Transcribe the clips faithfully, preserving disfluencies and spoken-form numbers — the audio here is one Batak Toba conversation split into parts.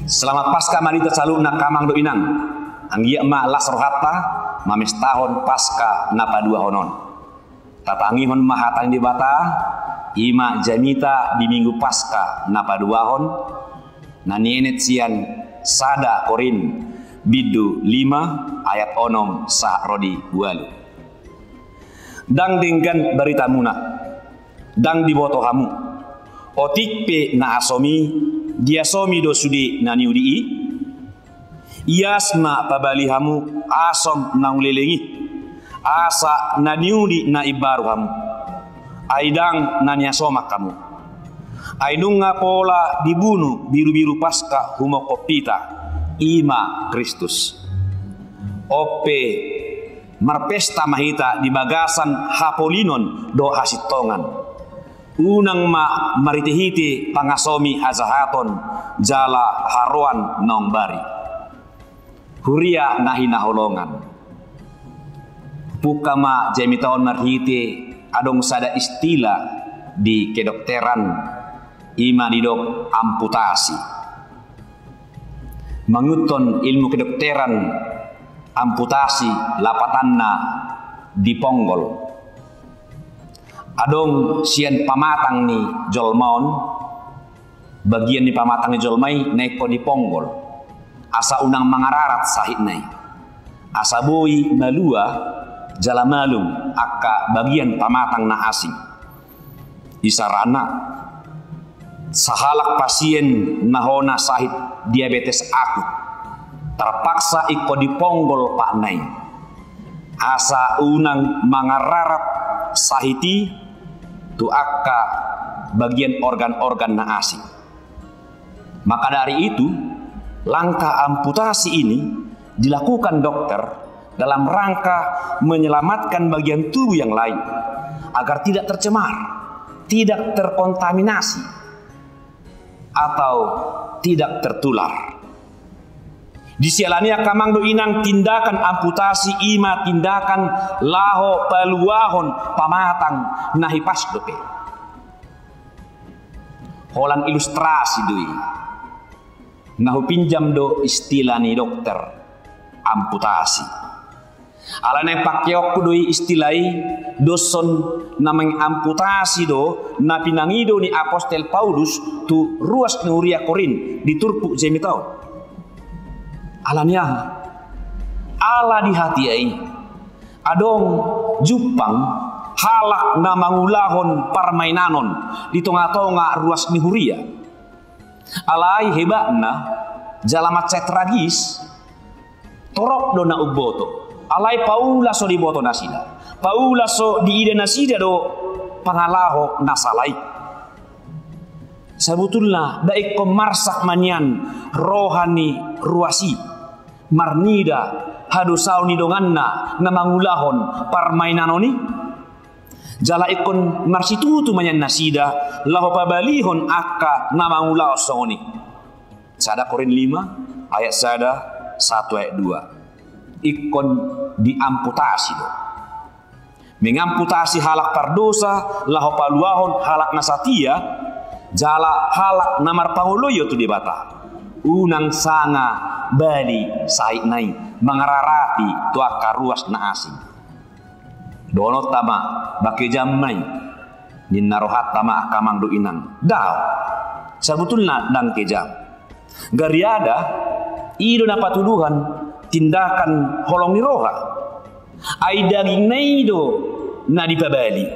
Selamat Paskah ma di hita saluhutna, amang dohot inang. Anggiat ma las rohanta mamestahon Paskah na paduahon on. Tatangihon ma hata ni Debata, i ma jamita di Minggu Paskah na paduahon, na nienet sian sada Korint bindu lima ayat onom sahat ro di ualu. Ndang denggan baritamuna, ndang diboto hamu. Otik pe na asom i, diasomi do sude na niuli i? Ias ma pabali hamu asom naung leleng i, asa na niuli na imbaru hamu. Ai ndang na niasoman hamu. Ai nunga pola dibunu birubiru Paskah humongkop hita, i ma Kristus. On pe marpesta ma hita di bagasan hapolinon dohot hasintongan. Unang ma marhitehite pangasomi hajahaton jala haroan naung bari. Huria na hinaholongan, pungka ma jamita on marhite adong sada istilah di kedokteran, i ma didok amputasi. Mangihuthon ilmu kedokteran, amputasi lapatanna diponggol. Adong sian pamatang ni jolma on, bagian ni pamatang ni jolma i na ingkon diponggol, asa unang mangararat sahitna i, asa boi malua jala malum angka bagian pamatang na asing. Isarana, sahalak pasien na hona sahit diabetes akut, tarpaksa ingkon diponggol patna i, asa unang mangararat sahit i tu angka bagian organ-organ na asing. Maka dari itu, langkah amputasi ini dilakukan dokter dalam rangka menyelamatkan bagian tubuh yang lain agar tidak tercemar, tidak terkontaminasi, atau tidak tertular. Disiala ni i, amang dohot inang, tindakan amputasi i ma tindakan laho paluahon pamatang na hipas dope. Holan ilustrasi do i, na hupinjam do istilah ni dokter, amputasi. Alai naeng pakeonku do i istilah i, doshon na mangamputasi do na pinangido ni apostel Paulus tu ruas ni huria Korint di turpuk jamita on. Ala ni aha? Ala di hatiha i adong jumpang halak na mangulahon parmainanon di tongatonga ruas ni huria. Alai hebatna, jala mansai tragis, torop do na umboto. Alai paula so diboto nasida, paula so diida nasida do pangalaho na sala i. Sabotulna, nda ingkon marsak ma nian roha ni ruas i marnida hadosaon ni donganna na mangulahon parmainanon i. Jala ingkon marsitutu ma nian nasida laho pabalihon angka na mangulahon songon i. Sada Korint lima ayat sada sahat tu ayat dua. Ingkon diamputasi do. Mengamputasi halak pardosa laho paluahon halak na satia, jala halak na marpangoloion tu Debata. Unang sanga bali sahitna i mangararati tu angka ruas na asing. Dohononta ma, ba kejam ma i, ninna rohanta ma angka amang dohot inang. Daong. Sabotulna ndang kejam. Gariada, i do na patuduhon tindakan holong ni roha. Ai dagingna i do na dipabali,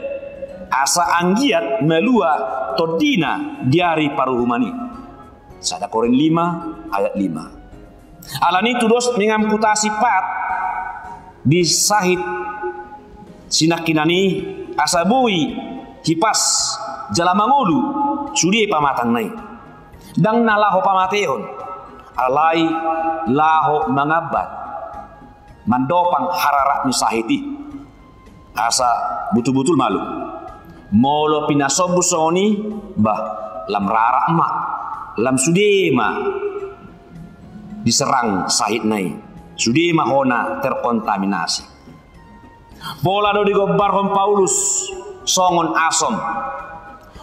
asa anggiat malua tondina di ari paruhuman i. Sada Korint lima ayat lima. Alani i tudos mengamputasi pat di sahit sinangkinan i, asa boi hipas jala mangolu sude pamatangna i. Ndang na laho pamatehon, alai laho mangambat, mandopang hararat ni sahit i. Asa butul-butul malum. Molo pinasombus songon i, bah, lam rarat ma, lam sude ma diserang sahitna i, sude ma hona terkontaminasi. Pola do digombarhon Paulus songon asom.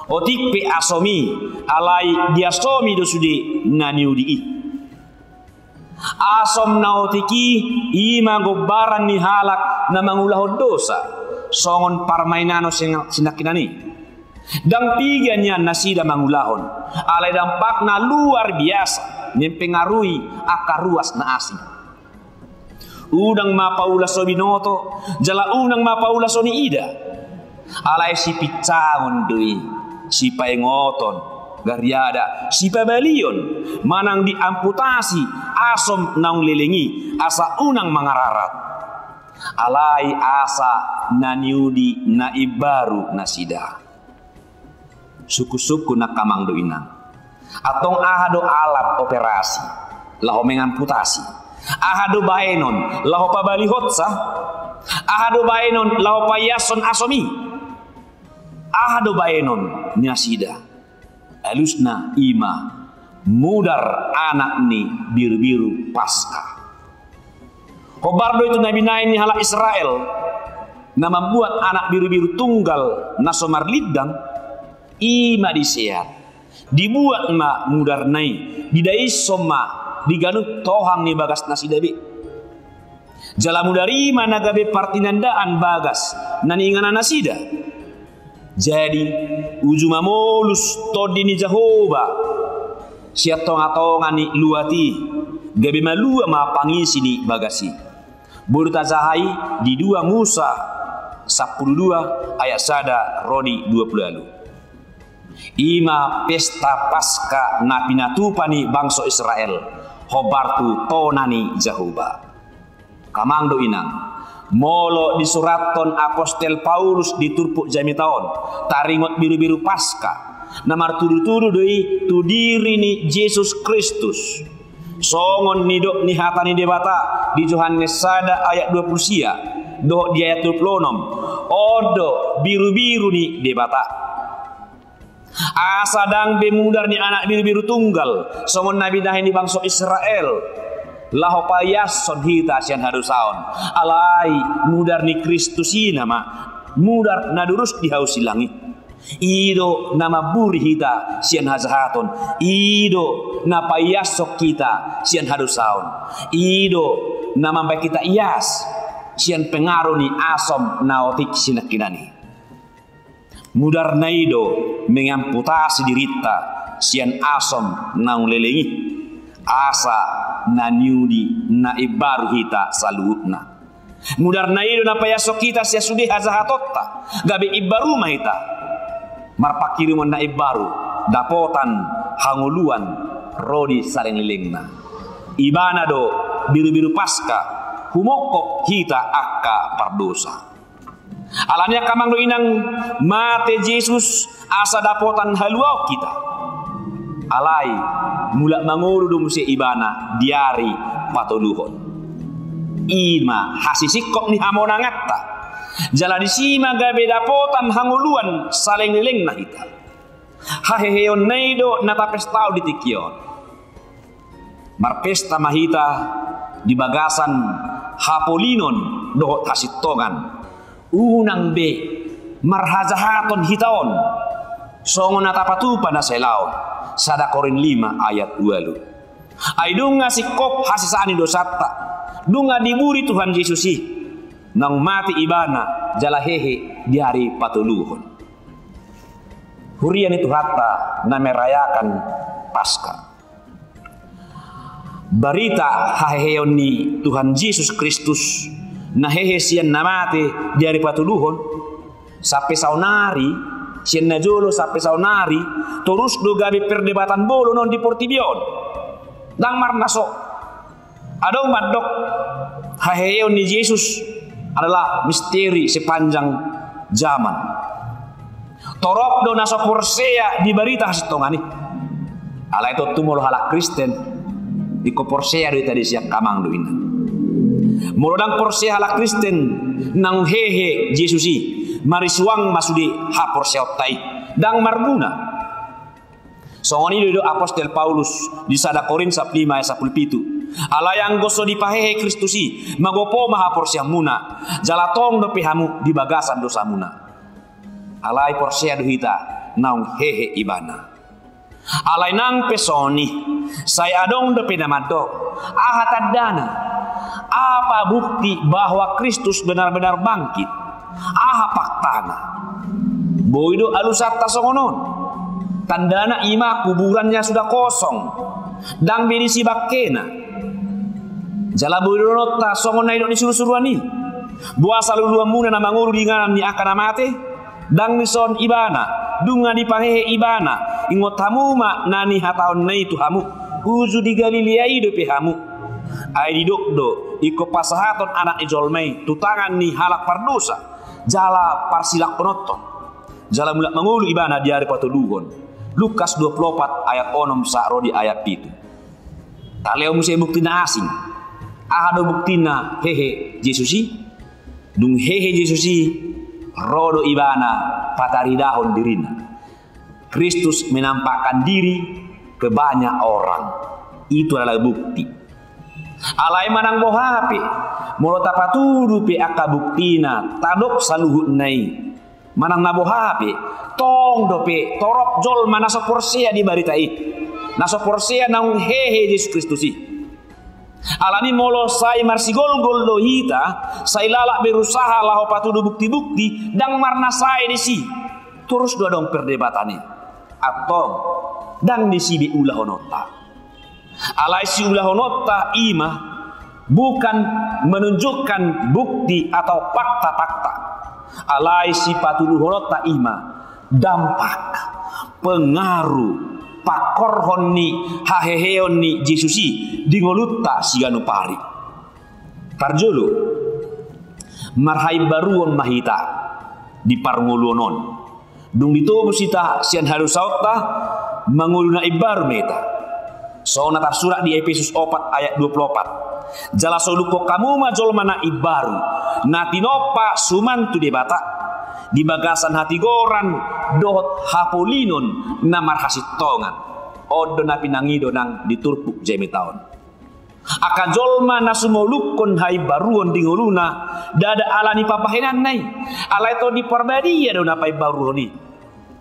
Otik pe asom i, alai diasomi do sude na niuli i. Asom na otik i, i ma gombaran ni halak na mangulahon dosa, songon parmainanon sinangkinan i. Ndang piga nian nasida mangulahon, alai dampakna luar biasa, mempengaruhi angka ruas na asing. Unang ma paula so binoto, jala unang ma paula so niida. Alai sipincangon do i, sipaingoton, gariada sipabalion, manang diamputasi asom naung leleng i, asa unang mangararat. Alai asa na niudi na imbaru nasida. Sungkun-sungkun angka amang dohot inang. Antong aha do alat operasi laho mengamputasi? Aha do baenon laho pabalihonsa? Aha do baenon laho paiashon asom i? Aha do baenon ni nasida? Alusna i ma mudar anak ni birubiru Paska. Hombar do i tu na binahen ni halak Israel, na mambuat anak birubiru tunggal na so marlindang, i ma diseat. Dibuat ma mudarna i, didaishon ma di ganup tohang ni bagas nasida be. Jala mudar i ma na gabe partinandaan bagas na niinganan nasida. Jadi, uju mamolus Tondi ni Jahowa sian tonga-tonga ni luat i, gabe malua ma pangisi ni bagas i. Boi do tajaha i di dua Musa sampulu dua ayat sada ro di dua pulu ualu. I ma pesta Paska na pinatupa ni bangso Israel, hombar tu tona ni Jahowa. Angka amang dohot inang, molo disurathon apostel Paulus di turpuk jamita on, taringot birubiru Paska, na martudutudu do i tu diri ni Jesus Kristus. Songon nidok ni hata ni Debata di Johannes sada ayat dua pulu sia, dohot di ayat dua pulu onom, on do birubiru ni Debata. Asa ndang be mudar ni anak birubiru tunggal, songon na binahen ni bangso Israel, laho paiashon hita sian hadosaon. Alai mudar ni Kristus i nama mudar na durus di hau silang i. I do na mamburi hita sian hajahaton. I do na paiashon hita sian hadosaon. I do na mambahen hita ias sian pengaruh ni asom na otik sinangkinan i. Mudarna i do mengamputasi dirinta sian asom naung leleng i, asa na niudi na imbaru hita saluhutna. Mudarna i do na paiashon hita sian sude hajahatonta, gabe imbaru ma hita. Marpanghirimon na imbaru, dapotan hangoluan ro di saleleng lelengna. Ibana do birubiru Paska, humongkop hita angka pardosa. Alani i angka amang dohot inang, mate Jesus asa dapotan haluaon hita. Alai mulak mangolu do muse ibana di ari patoluhon. I ma hasisingkop ni hamonanganta. Jala disi ma gabe dapotan hangoluan saleleng lelengna hita. Haheheonna i do na tapestaon di tingki on. Marpesta ma hita di bagasan hapolinon dohot hasintongan. Unang be marhajahaton hita on, songon na tapatupa na sai laon, sada Korint lima ayat ualu. Ai nunga singkop hasesaan ni dosanta, nunga diburi Tuhan Jesus i, naung mate ibana jala hehe di ari patoluhon. Huria ni Tuhanta na merayakan Paska. Barita haheheon ni Tuhan Jesus Kristus na hehe sian na mate di ari patoluhon, sampe saonari, sian na jolo sampe saonari, torus do gabe perdebatan bolon on di portibi on. Ndang marnaso. Adong mandok haheheon ni Jesus adalah misteri sepanjang zaman. Torop do na so porsea di barita hasintongan i. Alai tontu molo halak Kristen, ingkon porsea do hita disi angka amang dohot inang. Molo ndang porsea halak Kristen naung hehe Jesus i, marisuang ma sude haporseaonta i. Ndang marguna. Songon i do didok apostel Paulus di sada Korint sampulu lima ayat sampulu pitu. Alai anggo so dipahehe Kristus i, magopo ma haporseaonmuna, jala tong dope hamu di bagasan dosamuna. Alai porsea do hita naung hehe ibana. Alai nang pe songon i, sai adong dope na mandok, Aha tandana? Apa bukti bahwa Kristus benar-benar bangkit? Aha faktana? Boi do alusanta songon on. Tandana i ma kuburannya sudah kosong. Ndang be disi bangkena. Jala boi do dohononta songon na nidok ni surusuruan i. Boasa luluanmuna na mangolu di inganan ni angka na mate? Ndang dison ibana, dung na dipahehe ibana, ingot hamu ma na nihatahonna i tu hamu, uju di Galilea i dope hamu. Ai didok do, ingkon pasahathon Anak ni jolma i tu tangan ni halak pardosa, jala parsilangkononhon. Jala mulak mangolu ibana di ari patoluhon. Lukas dua pulu opat ayat onom sahat ro di ayat pitu. Talehon muse bukti na asing. Aha do buktina hehe Jesus i? Dung hehe Jesus i, ro do ibana pataridahon dirina. Kristus menampakkan diri ke banyak orang. Itu adalah bukti. Alai manang boha pe, molo tapatudu pe angka buktina, tadok saluhutna i. Manang na boha pe, tong dope torop jolma na so porsea di barita i, na so porsea naung hehe Jesus Kristus i. Alani molo sai marsigolgol do hita, sai lalap berusaha laho patudu bukti-bukti, ndang marnasae disi. Torus do adong perdebatan i. Antong, ndang disi be ulahononta. Alai siulahononta i ma bukan menunjukkan bukti atau fakta-fakta. Alai sipatuduhononta i ma dampak, pengaruh, pangkorhon ni haheheon ni Jesus i di ngolunta siganup ari. Parjolo, marhaimbaruon ma hita di parngoluon on. Dung ditobus hita sian hadosaonta, mangolu na imbaru ma hita. Songon na tarsurat di Epesus opat ayat dua pulu opat. Jala solukhon hamu ma jolma na imbaru, na tinompa suman tu Debata, di bagasan hatigoran dohot hapolinon na marhasintongan. On do na pinangido nang di turpuk jamita on. Angka jolma na sumolukhon haimbaruon di ngoluna, ndada alani pambahenanna i, alai Tondi Parbadia do na paimbaruhon i.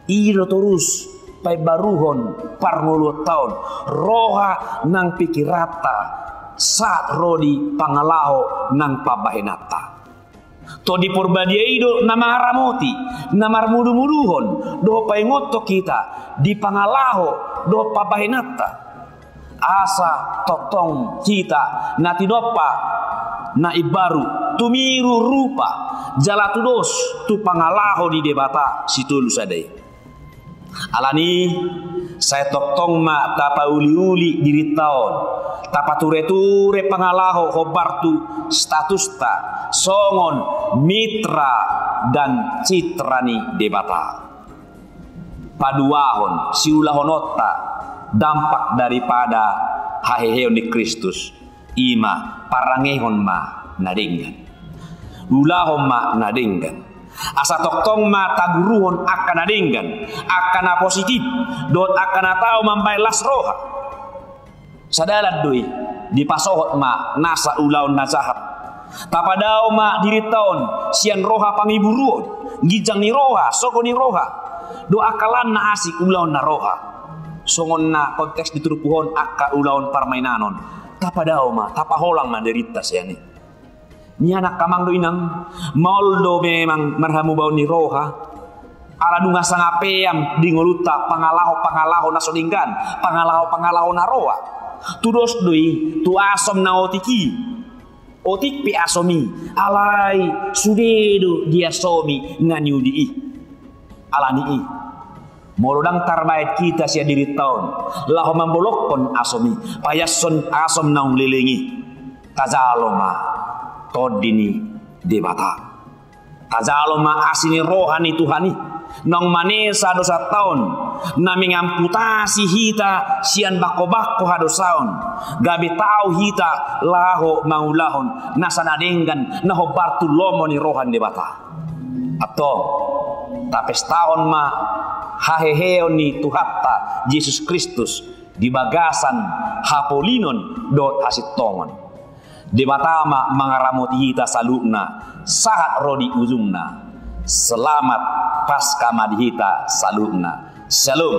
I do torus paimbaruhon parngoluonta on, roha nang pikiranta, sahat ro di pangalaho nang pambahenanta. Tondi Parbadia i do na mangaramoti, na marmudumuduhon, dohot paingothon hita di pangalaho dohot pambahenanta. Asa tongtong hita na tinompa na imbaru, tumiru rupa, jala tudos tu pangalaho ni Debata Sitolu Sada i. Alani, sai tongtong ma tapauliuli dirinta on, tapatureture pangalaho hombar tu statusta songon mitra dan citra ni Debata. Paduahon, siulahononta dampak daripada haheheon ni Kristus. I ma, parangehon ma na denggan. Ulahon ma na denggan. Asa tongtong ma taguruhon angka na denggan, angka na positif, dohot angka na tau mambahen las roha. Sadalan do i, dipasohot ma nasa ulaon na jahat. Tapadao ma dirinta on sian roha pangiburuon, ginjang ni roha, sogo ni roha, dohot angka lan na asing ulaon na roha. Songon na konteks di turpuk on angka ulaon parmainanon. Tapadao ma, tapaholang ma dirinta sian i. Nian angka amang dohot inang, maol do memang marhamubaon ni roha. Ala nunga sangapean di ngolunta pangalaho-pangalaho na so denggan, pangalaho-pangalaho na roa. Tudos do i tu asom na otik i. Otik pe asom i, alai sude do diasomi na niuli i. Alani i, molo ndang tarbahen hita sian dirinta on laho mambolongkon asom i, paiashon asom naung leleng i, tajalo ma Tondi ni Debata. Tajalo ma asi ni roha ni Tuhan i, naung manesa dosanta on, na mengamputasi hita sian bangkobangko hadosaon, gabe tau hita laho mangulahon nasa na denggan na hombar tu lomo ni roha ni Debata. Antong, tapestahon ma haheheon ni Tuhanta Jesus Kristus di bagasan hapolinon dohot hasintongon. Debata ma mangaramoti hita saluhutna sahat ro di ujungna. Selamat Paskah ma di hita saluhutna. Shalom.